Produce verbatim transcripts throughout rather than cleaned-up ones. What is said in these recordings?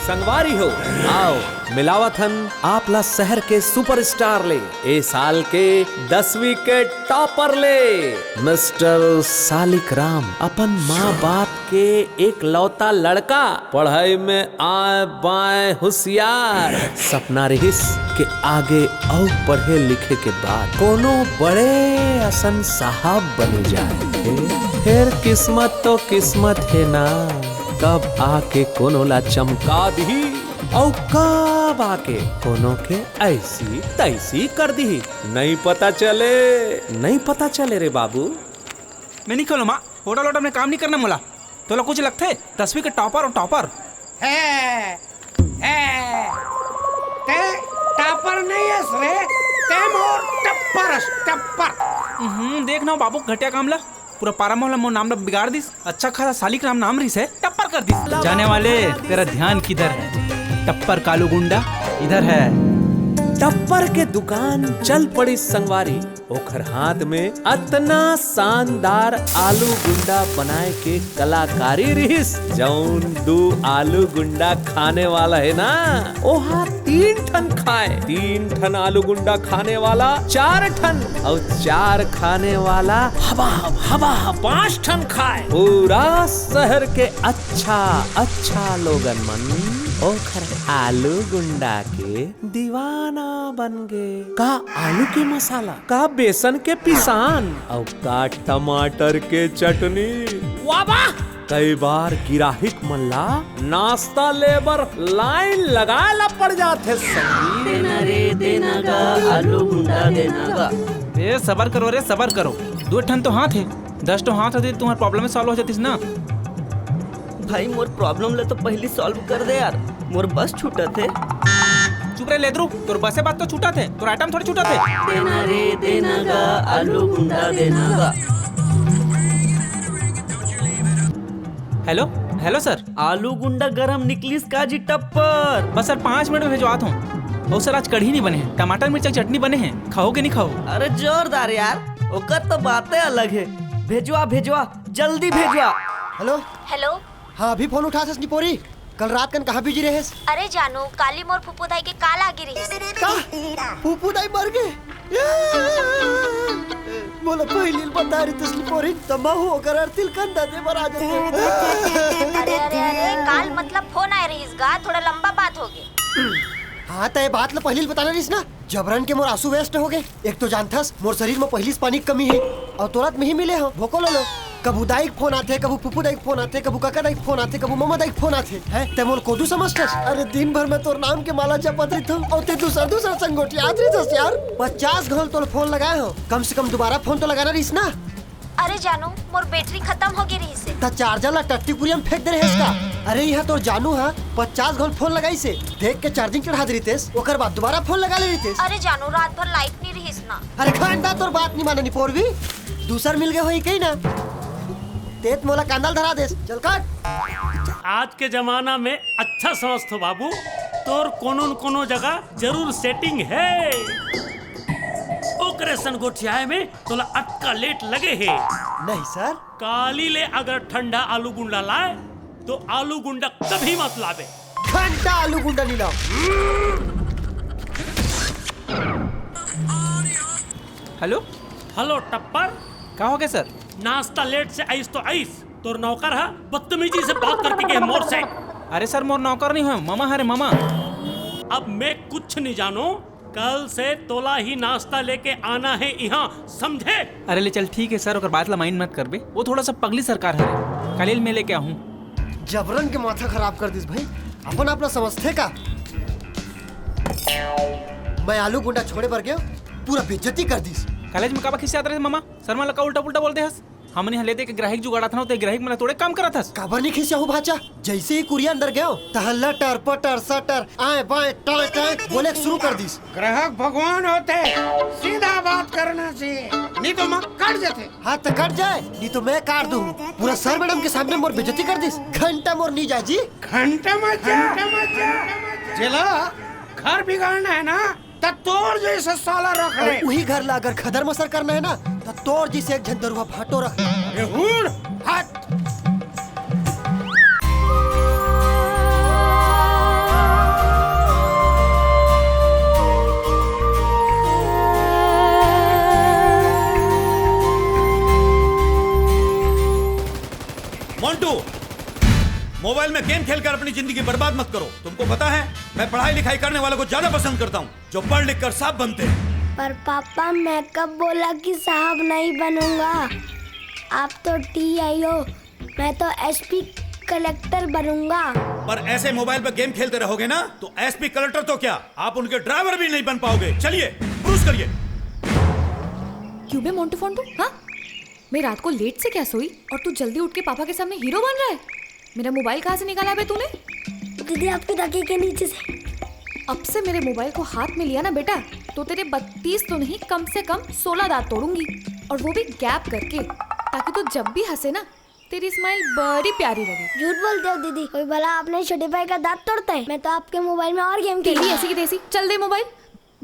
संगवारी हो, आओ मिलावत हन आप ला शहर के सुपरस्टार ले, ए साल के दसवीं के टॉपर ले, मिस्टर सालिक राम, अपन माँ बाप के एकलौता लड़का, पढ़ाई में आए बाएं होशियार। सपना रहिस के आगे अउ पढ़े लिखे के बाद कोनो बड़े असन साहब बने जाए। फेर किस्मत तो किस्मत हे ना, कब आके कोनो ला चमका दिही, अउ कब आके कोनो के ऐसी तैसी कर दिही, नइ पता चले, नइ पता चले रे बाबू। मैं नहीं खेलो माँ, होटल वोटल में काम नहीं करना मोला। तोला कुछ लगथे? दसवीं के टॉपर और टॉपर। हे, हे, ते टॉपर नहीं हस रे, ते मोर टप्पर हस, टप्पर। हम्म, देख ना बाबू, घटिया काम ला, पूरा पारा मोहल्ला मोर नाम ला बिगाड़ दिस। अच्छा खासा सालिक राम नाम रहिस हे, टप्पर कर दिस। जाने वाले, तेरा ध्यान किधर है? टप्पर कालू गुंडा इधर है। टप्पर के दुकान चल पड़ी संगवारी। ओखर हाथ में अतना शानदार आलू गुंडा बनाए के कलाकारी रहिस, जौन दू आलू गुंडा खाने वाला हे ना, ओहा तीन ठन खाए। तीन ठन आलू गुंडा खाने वाला चार ठन, अउ चार खाने वाला हवा हवा पांच ठन खाए। पूरा शहर के अच्छा अच्छा लोगन मन ओखर आलू गुंडा के दीवाना बन गे। का आलू के मसाला, का बेसन के पिसान, अउ का टमाटर के चटनी। वाह वाह! कई बार गिराहिक मन ला नाश्ता ले बर लाइन लगाए ला पड़ जाथे संगी। देना रे, देना गा, आलू गुंडा देना गा। ए, सबर करो रे, सबर करो। दो ठन तो हाथ हे, दस ठो हाथ होती, तुम्हार प्रॉब्लम सॉल्व हो जातीस ना। भाई, मोर प्रॉब्लम ले तो पहली सॉल्व कर दे यार, मोर बस छूटत हे। चुप रे लेदरू, तोर बसे बात तो छूटत हे, तोर आइटम थोड़ी छूटत हे। देना रे, देना गा, आलू गुंडा देना गा। Hello, hello sir. आलू गुंडा गरम निकलिस का जी टप्पर? बस सर, पाँच मिनट में भेजवात हूँ। अउ सर, आज कढ़ी नहीं बने हे, टमाटर मिर्चा के चटनी बने हे, खाओ के नहीं खाओ? अरे जोरदार यार, ओकर तो बातें अलग हे। भेजवा, भेजवा, जल्दी भेजवा। हेलो। हेलो। हाँ, अभी फोन उठाथस निपोरी। कल रात कन कहाँ बिजी रहेस? अरे जानू, काली मोर फूफू दाई के काल आगे रहिस। का? फूफू दाई मर गे? मोला पहिली ल बता रहितेस निपोरी, त महू ओकर अर्थी ल कंधा दे बर आ जातेंव। अरे, अरे, अरे, काल मतलब फोन आए रहिस गा, थोड़ा लंबा बात हो गे। हाँ, त ये बात ल पहिली ल बताना रहिस ना, जबरन के मोर आंसू वेस्ट हो गे। एक तो जानथस, मोर शरीर म पहिली से पानी के कमी हे, अउ तोला त मैं ही मिले हंव, भोको लो लो। कभू दाई के फोन आथे, कभू फूफू दाई के फोन आथे, कभू कका दाई के फोन आथे, कभू ममा दाई के फोन आथे। हैं, तैं मोला कोदू समझथस? अरे, दिन भर मैं तोर नाम के माला जपत रहिथंव, अउ तैं दूसर दूसर संग गोठियात रहिथस यार। पचास घौं तोला फोन लगाए हंव, कम से कम दोबारा फोन तो लगाना रहिस ना। अरे जानू, मोर बैटरी खतम हो गे रहिस हे। त चार्जर ला टट्टी कुरिया म फेंक दे रहेस का? अरे, इहाँ तोर जानू ह पचास घौं फोन लगाइस हे, देख के चार्जिंग चढ़ा दे रहितेस, ओकर बाद दोबारा फोन लगा ले रहितेस। अरे जानू, रात भर लाइट नहीं रहिस ना। अरे घंटा तोर बात नहीं माने निपोरवी, दूसर मिल गए होही कहीं ना। तें त मोला कांदा ल धरा देस, चल काट। आज के जमाना में अच्छा समझथों बाबू, तोर कोनो न कोनो जगह जरूर सेटिंग हे। ओकरे सन गोठियाए में तोला अतका लेट लगे हे। नहीं सर। काली ले अगर ठंडा आलू गुंडा लाए, तो आलू गुंडा कभी मत लाबे। घंटा आलू गुंडा नहीं लाव। हेलो। हेलो टप्पर। का हो गे सर? नाश्ता लेट से आइस तो आइस, तोर नौकर ह बदतमीजी से बात करके गे मोर से। अरे सर, मोर नौकर नहीं हों, ममा हरे ममा। अब मैं कुछ नहीं जानों, कल से तोला ही नाश्ता लेके आना हे इहाँ, समझे? अरे ले चल, ठीक हे सर, ओकर बात ला माइंड मत करबे, वो थोड़ा सा पगली सरकार हरे, काली ल मैं लेके आहूँ। जबरन के माथा खराब कर दिस भाई, अपन आप ला समझथे का? मैं आलू गुंडा छोड़े बर गेंव, पूरा बेइज्जती कर दिस। कॉलेज में काबर खिसियात रहे ममा? सर मन ला का उल्टा पुल्टा बोल दे हस? हमन इहाँ ले दे के ग्राहक जुगाड़त हन, तैं ग्राहक मन ला तोड़े काम करत हस। काबर नहीं खिसियाहूँ भांचा? जैसे ही कुरिया अंदर गेंव, तहाँ लटर पटर सटर आए बाएं टाएं टाएं बोले के शुरू कर दिस। ग्राहक भगवान होथे, सीधा बात करना चाहिए, नहीं तो मैं कट जाथे। हाँ त कट जाए, नहीं तो मैं काट दूँ। पूरा सर मैडम के सामने मोर बेइज्जती कर दिस। घंटा मोर नहीं जाए जी। घंटा मत जा, घंटा मत जा। जेला घर बिगाड़ना हे ना, त तोर जैसा साला रख ले। अउ उही घर ला अगर खदर मसर करना हे ना, त तोर जैसे एक झन दरुहा भांटो रख ले। ए हुण, हट। टू। मोबाइल में गेम खेलकर अपनी जिंदगी बर्बाद मत करो। तुमको पता है, मैं पढ़ाई लिखाई करने वालों को ज्यादा पसंद करता हूँ, जो पढ़ लिख कर साफ बनते हैं। पर पापा, मैं कब बोला कि साहब नहीं बनूंगा? आप तो टीआई हो, मैं तो एसपी कलेक्टर बनूंगा। पर ऐसे मोबाइल पर गेम खेलते रहोगे ना, तो एसपी कलेक्टर तो क्या, आप उनके ड्राइवर भी नहीं बन पाओगे। चलिए, क्रूज करिए। क्यों बे मोंटू फोंटू, हाँ? मैं रात को लेट से क्या सोई और तू जल्दी उठ के पापा के सामने हीरो बन रहा है? मेरा मोबाइल कहाँ से निकाला बे तूने? दीदी, आपकी तकिए के नीचे से। अब से मेरे मोबाइल को हाथ में लिया ना बेटा, तो तेरे बत्तीस तो नहीं, कम से कम सोलह दांत तोड़ूंगी, और वो भी गैप करके, ताकि तू जब भी हंसे ना, तेरी स्माइल बड़ी प्यारी लगे। झूठ बोलते हो दीदी, कोई भला आपने छोटे भाई का दांत तोड़ता है? मैं तो आपके मोबाइल में और गेम तेरी खेली। ऐसी की तैसी, चल दे मोबाइल,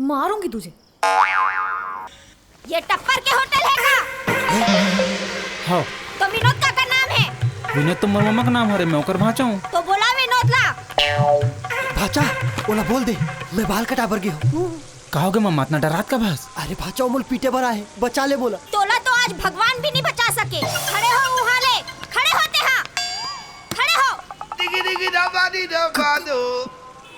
मारूंगी तुझे। ये टप्पर के होटल है का? हाँ। तो विनोद का का नाम है? विनोद तो मोर ममा का नाम हरे, मैं ओकर भांचा हूँ। तो बोला विनोद ला। भांचा, ओला बोल दे, मैं बाल कटा बर गे हूँ। का होगे ममा, अतना डरात का भास? अरे भांचा, ओ मोला पीटे बर आए, बचा ले मोला। तोला तो आज भगवान भी नहीं बचा सके। खड़े हो वहाँ ले, खड़े होते हाँ, खड़े हो। Diggy diggy da ba dee da ba do.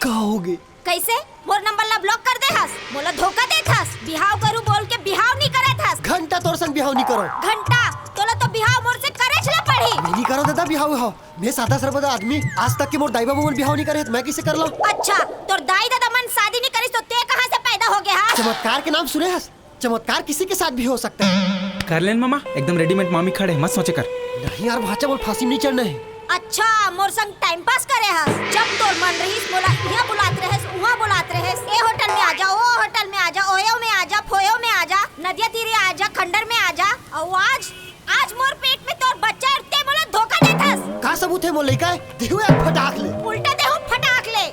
का होगे? कैसे? मोर नंबर ला ब्लॉक कर दे हस, मोला धोखा देत हस, बिहाव करू बोल के बिहाव नहीं करत हस। घंटा तोर संग बिहाव नहीं करो। घंटा? तोला तो बिहाव मोर से करेच ला पड़ी। मैं नहीं करो दादा बिहाव हो। मैं सादा सरबदा आदमी, आज तक के मोर दाई बाबू मन बिहाव नहीं करे, तो मैं कैसे कर लूं? अच्छा, तोर दाई दादा मन शादी नहीं करिस तो ते कहाँ से पैदा हो गया हस? चमत्कार के नाम सुने हस? चमत्कार किसी के साथ भी हो सकता है। कर लेन ममा, एकदम रेडीमेड मामी खड़े, मत सोचे कर। नहीं यार भांचा, मोला फांसी में नहीं चढ़ना है। अच्छा, मोर संग टाइम पास करे हस। जब तोर मन रहिस मोला यहाँ बुलात रहेस, वहाँ बुलात रहेस, ए होटल में आ जा, ओ होटल में आ जा, ओयो में आ जा, फोयो में आ जा, नदिया तीरे आ जा, खंडर में आ जा, और आज, आज मोर पेट में तोर बच्चा है, ते मोला धोखा देत हस। का सबूत है मोर लइका है? देहू एक फटाक ले। उल्टा देहू फटाक ले।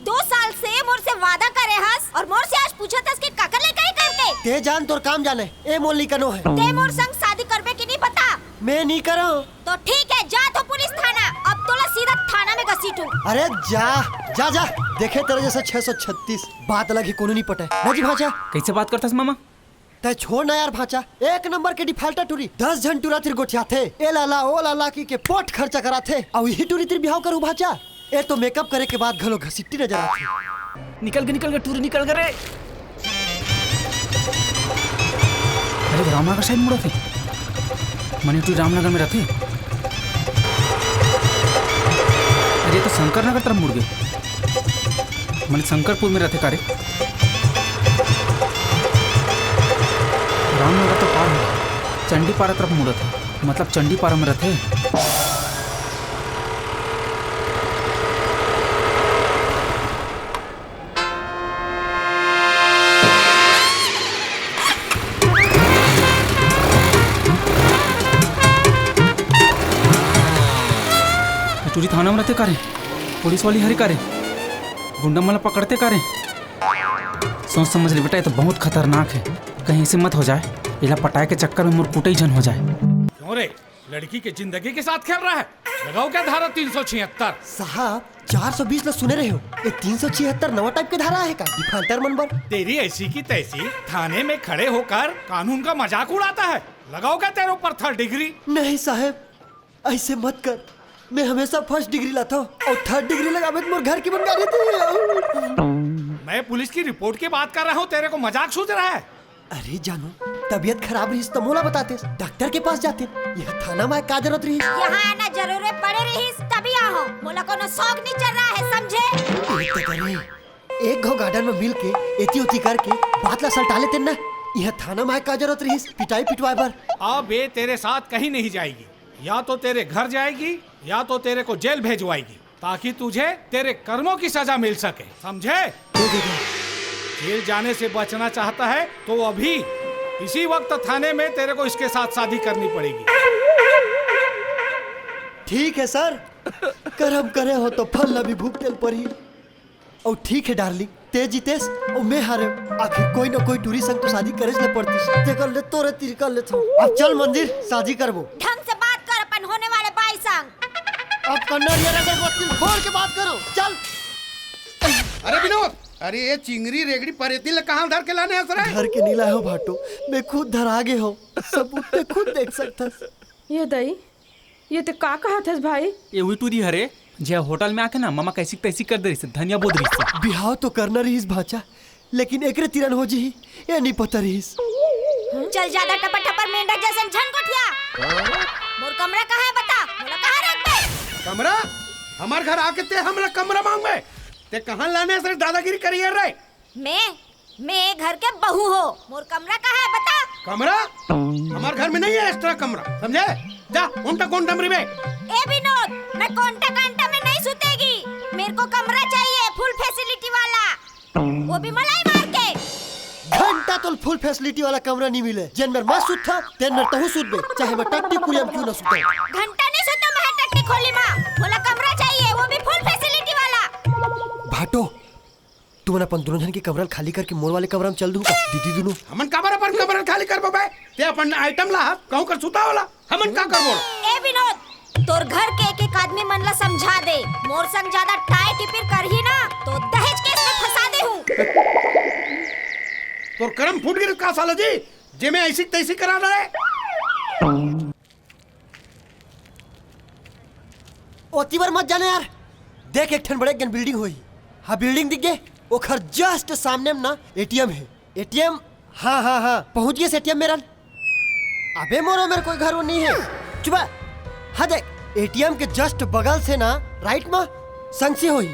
दो साल से मोर से वादा करे हस और मोर से आज पूछत हस कि काकर लइका है करके। ते जान तोर काम जाने, ए मोर लइका नो है। ते मोर संग शादी करबे कि नहीं बता? मैं नहीं करो। तो ठीक है, जा तो पुलिस थाना। अब तोला सीधा थाना में घसीटू। अरे जा, जा, जा। देखे तेरे जैसे छह सौ छत्तीस। बात अलग ही, कोनो नहीं पटे। ना जी भांचा। कैसे बात करता ममा? तै छोड़ ना यार भांचा, एक नंबर के डिफाल्टर टूरी। दस झन टूरा तिर गोठियाथे, ए लाला, ओ लाला की के पोट खर्चा कराथे। अउ यही टूरी तिर बिहाव करू भांचा। ए तो मेकअप करे के बाद घलो घसीटी नजर आथे। निकल के, निकल के, टूरी निकल के रे। अरे, रामनगर साइड मुड़ा थे। मने टूरी रामनगर में रहते। अरे, तो शंकर नगर तरफ मुड़ गए। मने शंकरपुर में रहते का रे? रामनगर तो पार हो, चंडीपारा तरफ मुड़ा था। मतलब चंडीपारा में रहते। टूरी थाना में रहते का रे? पुलिस वाली हरे का रे? गुंडा मन ला पकड़ते का रे? सोच समझ ले बेटा, ये तो बहुत खतरनाक है। कहीं ऐसे मत हो जाए, इला पटाए के चक्कर में मोर कुटई झन हो जाए। क्यों रे, लड़की के जिंदगी के साथ खेल रहा है? लगाओ क्या धारा तीन सौ छिहत्तर? साहब, चार सौ बीस ला सुने रहे हो, ये तीन सौ छिहत्तर नवा टाइप के धारा है का? डिफाल्टर मन बर। तेरी ऐसी की तैसी, थाने में खड़े होकर कानून का मजाक उड़ाता है। लगाओ क्या तेरे ऊपर थर्ड डिग्री? नहीं साहब, ऐसे मत कर। मैं हमेशा फर्स्ट डिग्री लाता हूँ और थर्ड डिग्री लगावे तो मोर घर की बन गाड़ी थी। मैं पुलिस की रिपोर्ट की बात कर रहा हूँ, तेरे को मजाक सूझ रहा है? अरे जानू, तबीयत खराब रहिस त मोला बताते, डॉक्टर के पास जाते। यह थाना में का जरूरत रही? यहाँ आना जरूरी पड़े रहिस, तभी आहो। मोला कोनो शौक नहीं चल रहा है, समझे? एक तो करे, एक घाव गार्डन में मिल के एती ओती करके बात ला सलटा लेते ना। यह थाना में का जरूरत रहिस पिटाई पिटवाए बर? अब ये तेरे साथ कहीं नहीं जाएगी, या तो तेरे घर जाएगी या तो तेरे को जेल भेजवाएगी, ताकि तुझे तेरे कर्मों की सजा मिल सके, समझे? जेल जाने से बचना चाहता है तो अभी इसी वक्त थाने में तेरे को इसके साथ शादी करनी पड़ेगी। ठीक है सर, करम करे हो तो फल ला भी भुगते ल पड़ही। और ठीक है डार्लिंग, ते जीतेस और मैं हारे। आखिर कोई ना कोई टूरी संग तो शादी करे ले पड़तीस। ते कर ले, तोरे तीर कर ले था। अब चल मंदिर, शादी करबो। ढंग से बात कर अपन होने वाले बाई संग। अब कन्नड़ ये रगड़ को दिल खोल के बात करो। चल। अरे विनोद, अरे ये चिंगरी रेगड़ी परेती ले कहाँ धर के लाने हस रे? घर के नीला हो भाटो, मैं खुद धरा गे हो। सबूत ते खुद देख सकता। ये दई, ये ते का कहत हस भाई? ये उही टूरी हरे, जे होटल में आके ना ममा कैसी तैसी कर दे रहिस, धनिया बो दे रहिस। बिहाव तो करना रहिस भांचा, लेकिन एकरे तिरन हो जिही, ये नहीं पता रहिस। चल जादा टपर टपर मेंढक जैसन झन गोठिया। मोर कमरा कहाँ है बता, मोला कहाँ रखबे? कमरा? हमर घर आके ते हमला कमरा मांगबे? ते कहाँ लाने से दादागिरी करिए रे? मैं, मैं घर के बहू हो, मोर कमरा कहाँ है बता? कमरा? हमर घर में नहीं है एक्स्ट्रा कमरा, समझे? जा, उनटा कोन डमरी में। ए विनोद, मैं कोंटा कांटा में नहीं सुतेगी, मेरे को कमरा चाहिए फुल फैसिलिटी वाला, वो भी मलाई मार के। घंटा तोल फुल फैसिलिटी वाला कमरा नहीं मिले, जेन मेर मैं सुतथा, तेन मेर तहू सुतबे, चाहे मैं टट्टी कुरिया में क्यों ना सुतूं। घंटा नहीं सुतूं मैं टट्टी खोली माँ, मोला कमरा चाहिए, वो भी फुल फैसिलिटी वाला। भाटो, तुमन अपन दोनों झन के कमरा ल खाली करके मोर वाले कमरा में चल दूं का? दीदी दोनों। हमन काबर अपन कमरा ल खाली करबो बे? ते अपन आइटम ला कहूं कर सुता वाला, हमन का करबो? ए विनोद, तोर घर के एक एक आदमी मन ला समझा दे, मोर संग ज्यादा टाय टिपिर करही ना तो दहेज केस में फंसा दे हूँ। तोर करम फूट गिर का साला जी, जे मैं ऐसी तैसी करा रहे। ओती बर मत जाना यार, देख एक ठन बड़े गन बिल्डिंग होही। हाँ, बिल्डिंग दिख गे, ओखर जस्ट सामने में ना एटीएम है। एटीएम, हाँ हाँ हाँ, पहुंच गे एटीएम मेरन। अबे मोरो मेर कोई घर वो नहीं है। चुप। हाँ देख, एटीएम के जस्ट बगल से ना राइट में संगसी होही।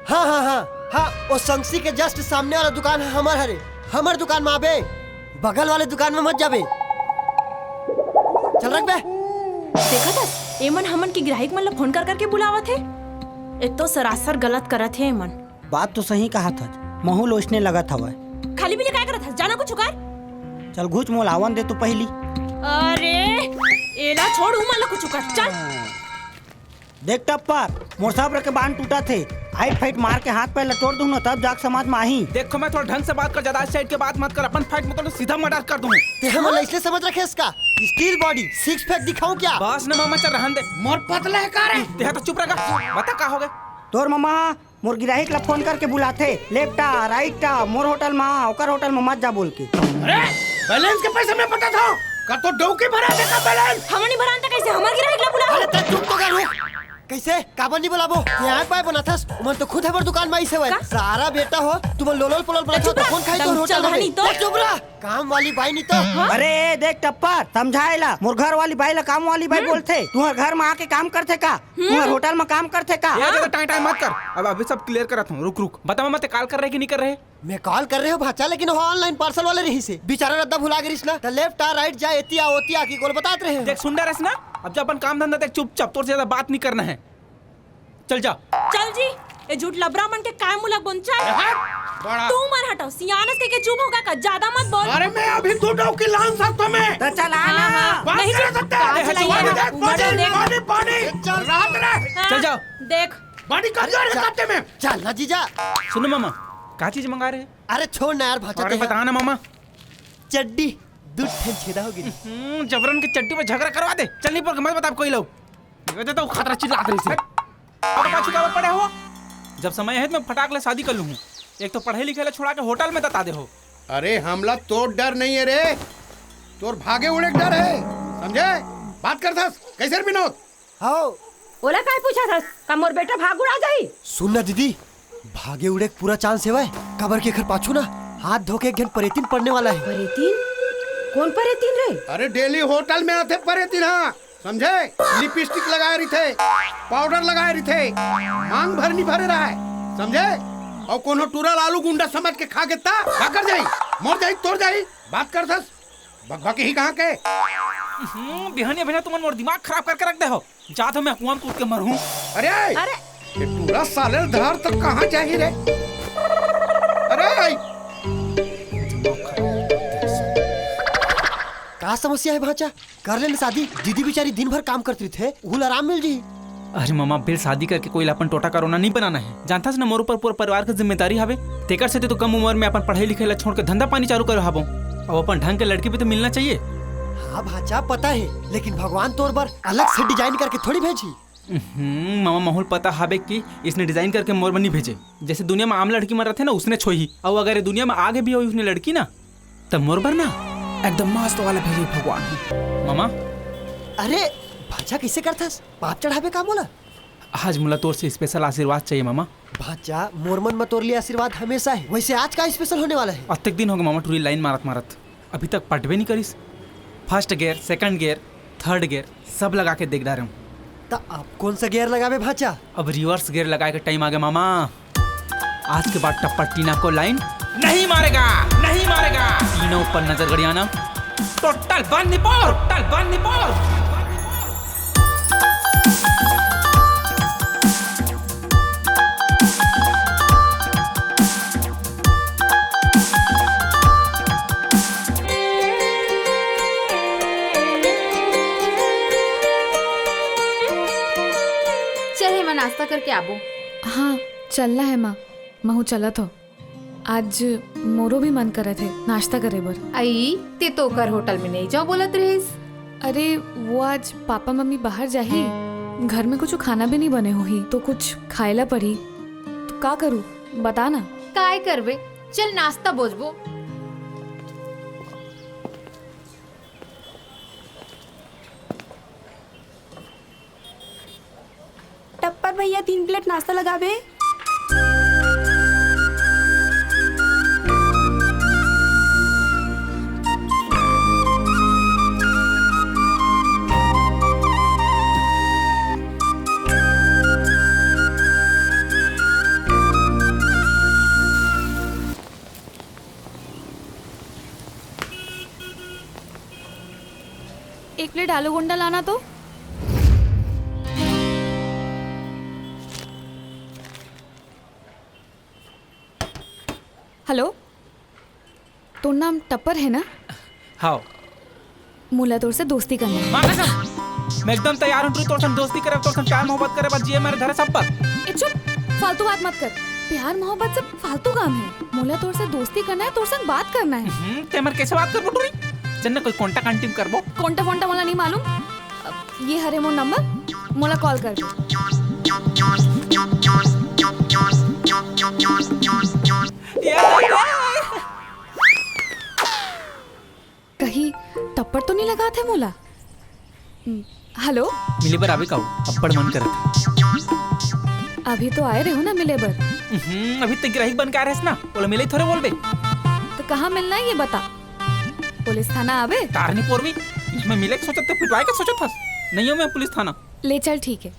हाँ हाँ हाँ हाँ, वो संगसी के जस्ट सामने वाला दुकान है हमर हरे, हमर दुकान में आबे, बगल वाले दुकान में मत जाबे। चल रख बे। देखत हस, एमन हमन के गिराहिक मन ला फोन कर करके बुलावत हे। ए तो सरासर गलत करत हे एमन। बात तो सही कहत हस, महू ल ओइसने लगत हवय। खाली बिली काय करत हस? जाना कुछ कर। चल घुच, मोला आवन दे तू पहिली। अरे, एला छोड़, उमन ला कुछ कर, चल। देख टप्पर, मोर सब्र के बांध टूटत हे। आइट फाइट मार के हाथ पैर ला तोड़ दूं ना, तब जाके समझ में आही। देखो, मैं थोड़ा ढंग से बात कर, ज्यादा साइड के बात मत कर। अपन फाइट में तो सीधा मर्डर कर दूं। ते हमन ला इसलिए समझ रखे इसका स्टील बॉडी सिक्स पैक दिखाऊं क्या? बस न मामा, चल रहन दे। मोर पतला है का रे? ते तो चुप रह, बता का हो गए? तोर मामा मोर गिराहिक ला फोन करके बुलाथे, लेफ्ट आ, राइट आ, मोर होटल मा, ओकर होटल मा मत जा बोल के। अरे, बैलेंस के पैसे मैं पटा था, का तो डौकी भरा थे का बैलेंस? हमन नहीं भरान त कैसे हमर गिराहिक ला बुलाओ? अरे, तै चुप तो कर, रुक। कैसे? काबर नहीं बुलाबो? ये आए पाए बनाथस, उमन तो खुद हमर दुकान मा आइसे वय। का? सारा बेटा हो, तुमन लोलोल पोलोल बनाथो, चुप रह। कौन खाई तो होटल मा? चुप रह। काम वाली बाई नहीं तो। हाँ? अरे, देख टप्पर, समझाए ला, मोर घर वाली बाई ला काम वाली बाई हम्म। बोलथे। तुहर घर मा आके काम करथे का? हम्म। तुहर होटल मा काम करथे का? ए, ज्यादा टाई टाई मत कर। अब अभी सब क्लियर करत हूँ। रुक, रुक। बता मामा, ते कॉल कर रहे कि नहीं कर रहे? मैं कॉल कर रहे हो भाचा, लेकिन वो ऑनलाइन पार्सल वाले रहिसे। बेचारा रद्दा भुला गे रहिस ना। त लेफ्ट आ, राइट जा, एती आ, ओती आ, की गोल बतात रहे हो। देख, सुन डरे रहिस ना? अब जा अपन काम धंधा देख चुपचाप, तोर से ज्यादा बात नहीं करना है। चल जा। चल जी, ए झूठ लबरा मन के काय मुला बोन चल। ए, हट, बड़ा। तू मन हटो, सियानस के, के चुप होगा का, ज्यादा मत बोल। अरे मैं अभी तू डौकी लान सकता मैं। तो चल आ ना। हाँ, हाँ, बात नहीं कर चल, सकता है। कहाँ चलाइए बॉडी ना? देख, बॉडी, देख। Body, body. चल। रात रे। हाँ, चल जाओ। देख। बॉडी कमजोर है चल। कत्ते में। चल ना जीजा। सुनो मामा, का चीज मंगा रहे हैं? अरे छोड़ ना यार, भाचा अरे ते बता ना मामा। चड्डी, दू ठन छेदा हो गई। हम्म, जबरन के चड्डी में झगड़ा करवा दे। चल नहीं पर मत बता कोई लोग। ये तो खतरा चिल्लात रहिसे। अब पाछू काबर पड़े हो? जब समय है तो मैं फटाक ले शादी कर लूँ। एक तो पढ़े लिखे ला छोड़ा के होटल में दता दे हो। अरे हमला तोर डर नहीं है रे, तोर भागे उड़े के डर है, समझे? बात करथस कैसे रे विनोद? हाओ। ओला काय पूछा थस? का मोर बेटा भाग उड़ा जाही? सुन ना दीदी, भागे उड़े के पूरा चांस हेवय, काबर के एखर पाछू ना हाथ धो के एक झन परेतिन पड़ने वाला है। परेतिन? कौन परेतिन रे? अरे डेली होटल में आथे परेतिन, हाँ। समझे? लिपस्टिक लगाए रहिथे, पाउडर लगाए रहिथे, मांग भर नहीं भरे रहय, समझे? अउ कोनो टूरा लालू गुंडा समझ के खा गेता, का कर जाही? मोर जाही, तोर जाही, बात करथस, बकबक ही कहाँ के? हम्म, बिहनिया बिहनिया तुमन मोर दिमाग खराब करके रख दे हो। जा तो मैं कुआं में कूद के मरहूँ। अरे, अरे। ये टूरा साले धर तो कहाँ जाही रे? अरे, का समस्या है भांचा? कर ले ना शादी, दीदी बेचारी दिन भर काम करती रहिथे, उहू ला आराम मिल जी। अरे मामा, बिल शादी करके कोई ला अपन टोटा करोना नहीं बनाना है। जानथस ना, मोर ऊपर पूरा परिवार के जिम्मेदारी हवे। तेकर सेती तो कम उम्र में अपन पढ़ाई लिखाई ला छोड़ के धंधा पानी चालू करे हबो। अब अपन ढंग के लड़की भी तो मिलना चाहिए। हाँ भांचा, पता है, लेकिन भगवान तोर बर अलग से डिजाइन करके थोड़ी भेजी। हम्म, मामा, महू ल पता हवे कि इसने डिजाइन करके मोर बर नहीं भेजे। जैसे दुनिया में आम लड़की मन रथे ना, उसने छोही। अउ अगर ये दुनिया में आगे भी होई उसने लड़की ना, तब मोर बर ना एकदम मस्त वाला भेजे भगवान। मामा। अरे भांचा, कइसे करथस? पाप चढ़ाबे का मोला? आज मोला तोर से स्पेशल आशीर्वाद चाहिए मामा। भांचा, मोर मन म तोर लिए आशीर्वाद हमेशा हे। वइसे आज का स्पेशल होने वाला हे? अतेक दिन होगे मामा टूरी लाइन मारत मारत, अभी तक पटबे नइ करिस। First gear, second gear, third gear सब लगा के देख डारे हूँ। त अब कोन सा गियर लगाबे भांचा? अब रिवर्स गियर लगाए के टाइम आगे मामा। आज के बाद टप्पर टीना को लाइन नहीं मारेगा, नहीं मारेगा। टीना ऊपर नजर गड़ियाना। टोटल बंद निपोर, टोटल बंद निपोर। चल, हेमा, नाश्ता करके आबो। हाँ, चलना हे माँ, महूँ चलत हो। आज मोरो भी मन करत हे नाश्ता करे बर। अई, ते तो ओकर होटल में नइ जाव बोलत रहिस। अरे, वो आज पापा मम्मी बाहर जाही, घर में कुछ खाना भी नइ बने होही, तो कुछ खाए ला पड़ही। तो का करूँ, बता ना। काय करबे, चल नाश्ता बोजबो। टप्पर भैया, तीन प्लेट नाश्ता लगाबे। एक प्लेट आलू गोंडा लाना तो। हेलो, तोर नाम टप्पर हे ना? हाव। मोला तोर से दोस्ती करना हे। माँ कसम, मैं एकदम तैयार हूँ टूरी, तोर संग दोस्ती करे, तोर संग प्यार मोहब्बत करे बर जिए मरे धरे सब पर। ए चुप, फालतू बात मत कर। प्यार मोहब्बत सब फालतू काम हे। मोला तोर से दोस्ती करना हे, तोर संग बात करना हे। हम्म, ते हमर कैसे बात करबो टूरी? चल ना कोई कॉन्टा कांटी म करबो। कॉन्टा फोन्टा मोला नइ मालूम। अब ये हरे मोर नंबर, मोला कॉल कर दे। कहीं टप्पर तो नइ लगात हे मोला? हम्म, हेलो? मिले बर आबे का हो? अब्बड़ मन करत हे। अभी तो आए रहे हो ना मिले बर। हम्म, अभी तक गिराहिक बन के आ रहे ना, ओला मिले थोड़े बोलबे। तो कहाँ मिलना हे ये बता। पुलिस थाना आबे? तारनी पोरवी, मैं मिले के सोचत ते पिटवाए के सोचत हस। नइ हो मैं पुलिस थाना। ले चल ठीक हे,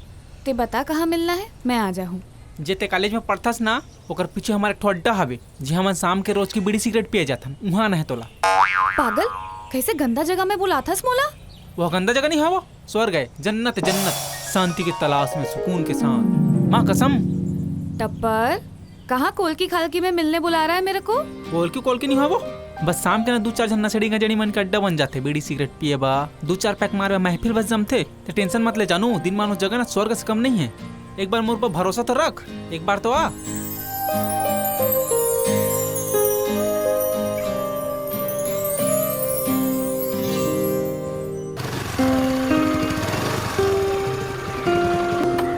ते बता कहाँ मिलना हे, मैं आ जाहूँ। जे ते कॉलेज में पढ़थस ना, ओकर पीछे हमर एक ठो अड्डा हवे, जिहाँ हमन शाम के रोज के बीड़ी सिगरेट पिए जाथन, उहाँ आना हे तोला। पागल, कैसे गंदा जगह में बुलाथस मोला? वो गंदा जगह नइ हवो, स्वर्ग हे, जन्नत हे, जन्नत। शांति के तलाश में सुकून के साथ। माँ कसम। टप्पर, कहाँ कोलकी खालकी में मिलने बुला रहा है मेरे को? कोलकी कोलकी नइ हवो, बस शाम के ना दू चार झन नशेड़ी गंजेड़ी मन के अड्डा बन जाथे, बीड़ी सिगरेट पिए बा, दू चार पैक मारे बा, महफिल बस जमथे। ते टेंशन मत ले जानू, दिन मान उस जगह ना स्वर्ग से कम नइ हे। एक बार मोर पर भरोसा तो रख, एक बार तो आ।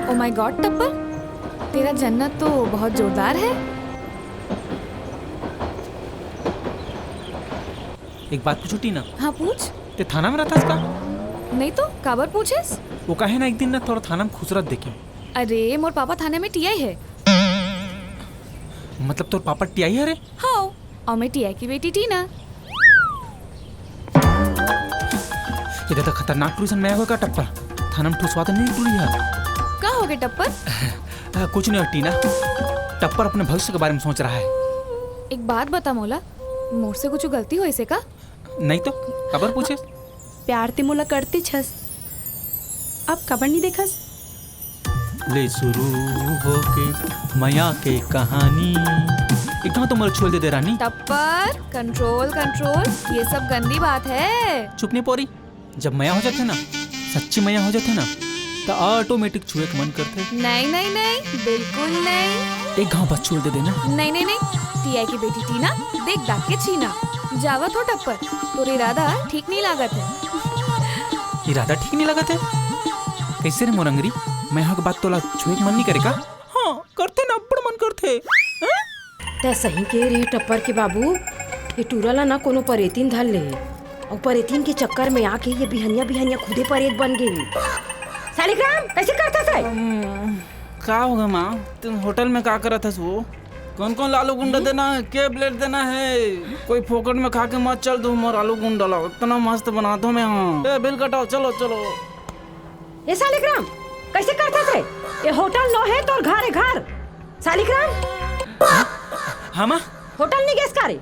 Oh my God, टप्पर, तेरा जन्नत तो बहुत जोरदार है। एक बात पूछूँ टीना? हाँ, पूछ। ते थाना में रहथस का? नहीं तो, काबर पूछेस? वो काहे ना एक दिन ना तोला थाना में खुसरत देखे। अरे, मोर पापा थाने में टीआई हे। मतलब तोर पापा टीआई हरे? हाँ, अउ मैं टीआई की बेटी टीना। ये तो खतरनाक टूरी सन मया होगे का टप्पर? थाना में ठुसवा तो नइ टूरी हे? का होगे टप्पर? आ, कुछ नइ हो टीना, टप्पर अपने भविष्य के बारे में सोच रहा है। एक बात बता मोला, मोर से कुछ गलती होइस हे का? नहीं तो, काबर पूछे? प्यार ते मोला करतेच हस, अब काबर नइ देखस? ले शुरू होके मया के कहानी। एक घांव तो मोला छुए ल दे दे रानी। टप्पर, control, control, ये सब गंदी बात है। चुप नहीं पोरी, जब मया हो जाथे ना, सच्ची मया हो जाथे ना, त automatic छुए के मन करथे। नहीं, नहीं, नहीं, बिल्कुल नहीं। एक घांव बस छुए ल दे देना। नहीं, नहीं, नहीं, टीआई की बेटी टीना, देख दाग के छीना। जावत हो टप्पर, तोर इरादा ठीक नइ लागत हे। इरादा ठीक नइ लागत हे? कइसे रे मोर अंगरी, मया के बाद तोला छुए के मन नइ करे का? हाँ, करथे ना, अब्बड़ मन करथे। हैं? तैं सही कहे रे टप्पर के बाबू, ये टूरा ला ना कोनो परेतिन धर ले। अउ परेतिन के चक्कर में आके ये बिहनिया बिहनिया खुदे परेत बन गे। सालिग्राम, कैसे करथस रे? का होगे माँ? तुम होटल में का करत हस वो? कौन कौन आलू गुंडा देना है? के प्लेट देना है? कोई फोकट में खा के मत चल दू मोर आलू गुंडा ला, इतना मस्त बनाथों मैं। हाँ, ए, बिल कटाओ, चलो चलो। ए सालिग्राम, कैसे करथस रे? ये होटल नो है, तोर घर है घर। सालिग्राम, हाँ माँ। होटल नहीं गेस का रे?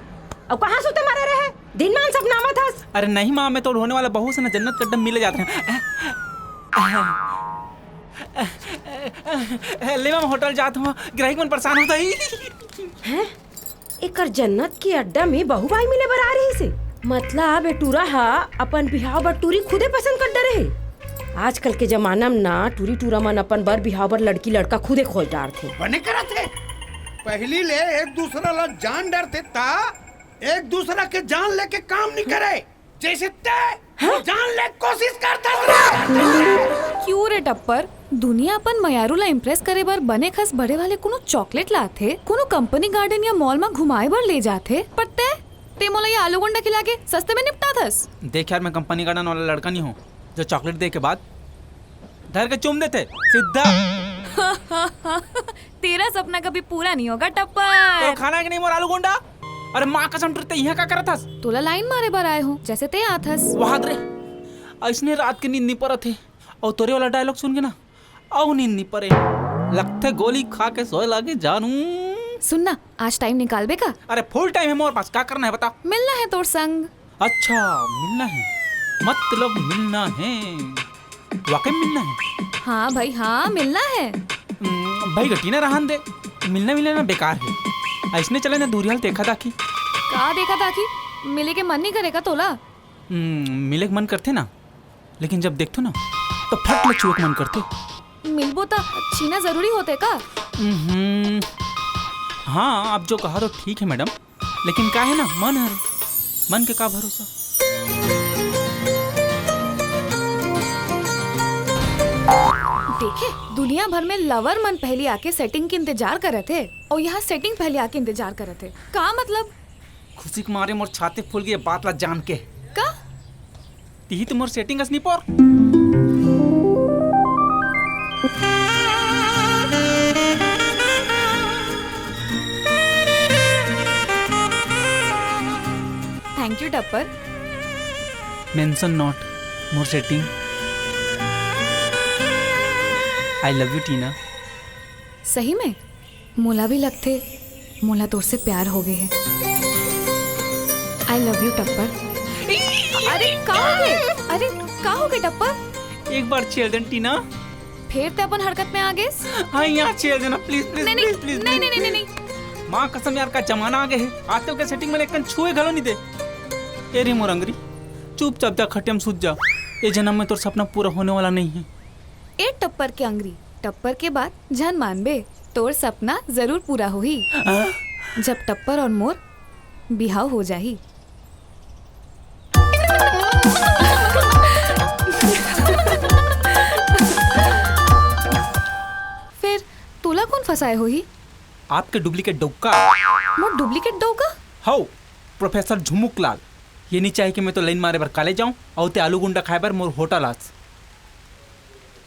अब कहाँ सुते मारे रहे? दिन मान सपना मत हस। अरे नहीं माँ, मैं तो होने वाला बहू से ना जन्नत कड्डम मिले जाते हैं। ले माँ, होटल जात हूँ, ग्राहक मन परेशान होता ही। हैं? एकर जन्नत के अड्डा में बहू भाई मिले बर आ रही से। मतलब ए टूरा हा अपन बिहाव बर टूरी खुदे पसंद कर डरे हे। आजकल के जमाना में ना टूरी टूरा मन अपन बर बिहाव बर लड़की लड़का खुदे खोज डारथे। बने करत हे। पहली ले एक दूसरा ला जान डरथे ता एक दूसरा के जान लेके काम नहीं करे। जैसे ते हाँ? जान ले कोशिश करता रहे। क्यों रे टप्पर, दुनिया अपन मयारू ला इम्प्रेस करे बर बने खस बड़े वाले कोनो चॉकलेट लाथे, कोनो कंपनी गार्डन या मॉल में घुमाए बर ले जाथे, पर ते ते मोला ये आलू गुंडा खिला के सस्ते में निपटा थस। देख यार, मैं कंपनी गार्डन वाला लड़का नहीं हूँ जो चॉकलेट दे के बाद धर के चूम देथे सीधा। तेरा सपना कभी पूरा नहीं होगा टप्पर। तो खाना है कि नहीं मोर आलू गुंडा? अरे माँ कसम, टूरी ते यहाँ का करत हस? तोला लाइन मारे बर आए हो, जैसे ते आत हस। वहाद रे, ऐसने रात के नींद नहीं परत हे। और तोरे वाला डायलॉग सुन के ना, अउ नींद नहीं परे। लगथे गोली खा के सोए लागे जानू। सुन ना, आज टाइम निकालबे का? अरे फुल टाइम है मोर पास, का करना है बता? मिलना है तोर संग। अच्छा, मिलना है, मतलब मिलना है, वाकई में मिलना है? हाँ भाई हाँ, मिलना है। हम्म, भाई गटीना रहन दे, मिलना मिलना ना बेकार है। ऐसने चले ना दूरियाल देखा दाखी। का देखा दाखी? मिले के मन नहीं करेगा तोला? हम्म, मिले के मन करथे ना, लेकिन जब देखथो ना तो फट ले छुए के मन करथे। मिलबो त छीना जरूरी होथे का? हम्म, हाँ, आप जो कहा तो ठीक है मैडम, लेकिन का है ना, मन हर मन के का भरोसा। देखे, दुनिया भर में लवर मन पहली आके सेटिंग के इंतजार करत हे और यहाँ सेटिंग पहली आके इंतजार करत हे। का मतलब? खुशी के मारे मोर छाती फूल गई ये बात ला जान के। का? तिही तो मोर सेटिंग असनी पोर। Thank you Tappar. Mention not मोर setting. I love you Tina. सही में? मोला भी लगथे, मोला तोर से प्यार हो गए है। I love you Tappar. अरे का हो गए? अरे का हो गए टप्पर? एक बार छेड़ देन टीना। फिर ते अपन हरकत में आ गेस? हाँ, यहाँ छेड़ देना प्लीज प्लीज नहीं, नहीं, प्लीज प्लीज। नहीं, नहीं, नहीं, नहीं, नहीं। माँ कसम यार, का जमाना आ गए है, आजकल के सेटिंग में लेकिन छुए घलो नहीं दे। ए रे मोर अंगरी, चुपचाप जा खटिया में सूत जा। ये जन्म में तोर सपना पूरा होने वाला नहीं है। ए टप्पर के अंगरी, टप्पर के बात झन मानबे, तोर सपना जरूर पूरा होही। हाँ? जब टप्पर और मोर बिहाव हो जाही। फिर तोला कौन फंसाए होही? आपके डुप्लीकेट डौका। मोर डुप्लीकेट डौका? हौ, प्रोफेसर झुमुक लाल। ये नहीं चाहे कि मैं तो लाइन मारे बर कॉलेज जाऊं और ते आलू गुंडा खाए बर मोर होटल आस।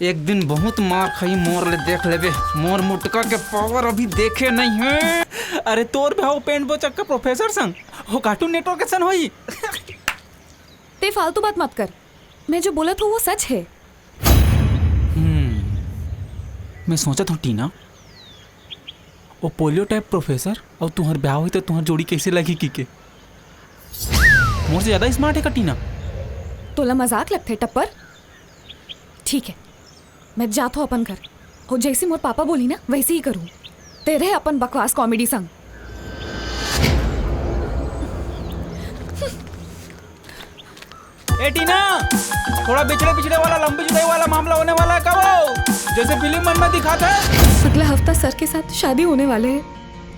एक दिन बहुत मार खाई मोर ले, देख लेबे। मोर मुटका के पावर अभी देखे नहीं है। अरे तोर भाव पेंट बोचक के प्रोफेसर संग, वो कार्टून नेटवर्क के सन होई। ते फालतू बात मत कर, मैं जो बोलत हूँ वो सच है। हम्म, मैं सोचत हूँ टीना, वो पोलियो टाइप प्रोफेसर और तुम्हार ब्याह हुई तो तुम्हार जोड़ी कैसे लगी की के? मोर से ज्यादा स्मार्ट है का टीना? तोला मजाक लगथे टप्पर? ठीक है, मैं जात हूँ अपन घर। हो जैसे मोर पापा बोली ना वैसे ही करूँ। ते रहे अपन बकवास कॉमेडी संग। ए टीना, थोड़ा बिछड़े पिछड़े वाला लंबी जुदाई वाला मामला होने वाला है का वो? जैसे फिल्म मन में दिखाता है। अगला हफ्ता सर के साथ शादी होने वाले है।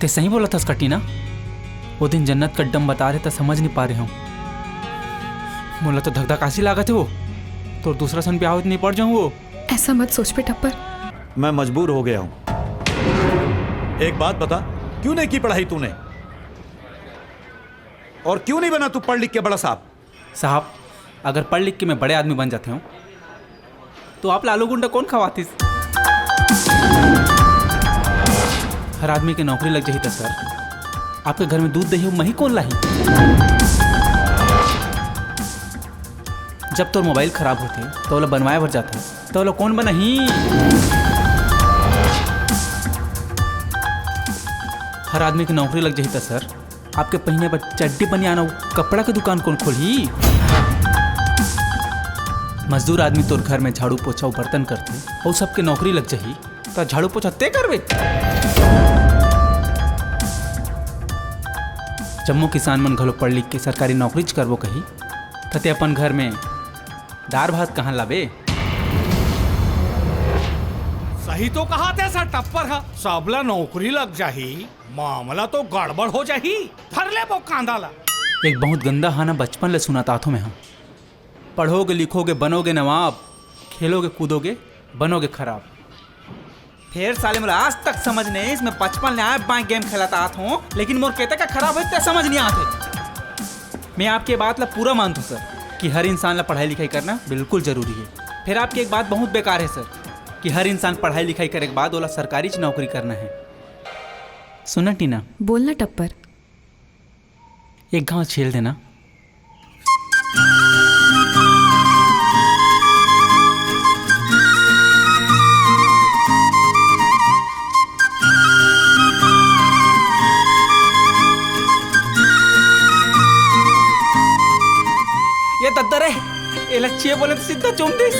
ते सही बोला था टीना। वो दिन जन्नत का डम बता रहे था, समझ नहीं पा रहे हूँ। मोला तो धक धक आसी लागत है वो। तो दूसरा सन ब्याह नहीं पड़ जाऊँ वो। ऐसा मत सोच पे टप्पर। मैं मजबूर हो गया हूँ। एक बात बता, क्यों नहीं की पढ़ाई तूने? और क्यों नहीं बना तू पढ़ लिख के बड़ा साहब? साहब, अगर पढ़ लिख के मैं बड़े आदमी बन जाते हूँ, तो आप ला आलू गुंडा कौन खवातीस? हर आदमी के नौकरी लग जाही त सर, आपके घर में दूध दही मही कौन लाही? जब तोर मोबाइल खराब होथे, तो ओला बनवाए बर जाथे, तो ओला कौन बनाही? हर आदमी के नौकरी लग जाही त सर, आपके पहिने बर चड्डी बनियान अउ कपड़ा के दुकान कौन खोलही? मजदूर आदमी तोर घर में झाड़ू पोछा अउ बर्तन करथे, अउ सबके नौकरी लग जाही, त झाड़ू पोछा ते करबे? जम्मो किसान मन घलो पढ़ लिख के सरकारी नौकरीच करबो कही, त ते अपन घर में दार भात कहाँ लाबे? सही तो कहा ते सर टप्पर हा, सबला नौकरी लग जाही, मामला तो गड़बड़ हो जाही। धर ले वो कांदा ला। एक बहुत गंदा हाना बचपन ले सुनात आथो मैं हा। पढ़ोगे लिखोगे बनोगे नवाब, खेलोगे कूदोगे बनोगे खराब। फेर साले मोला आज तक समझ नहीं आइस, मैं बचपन ले आए बाएं गेम खेलत आत हूँ, लेकिन मोर केते का खराब होइस ते समझ नहीं आत हे। मैं आपके बात ला पूरा मानथों सर, कि हर इंसान ला पढ़ाई लिखाई करना बिल्कुल जरूरी है। फिर आपकी एक बात बहुत बेकार है सर, कि हर इंसान पढ़ाई लिखाई करे के बाद ओला सरकारी च नौकरी करना है। सुना टीना, बोलना टप्पर। एक घाव छील देना। ये दद्दा रे, एला चे बोले तो सीधा चूम दिस।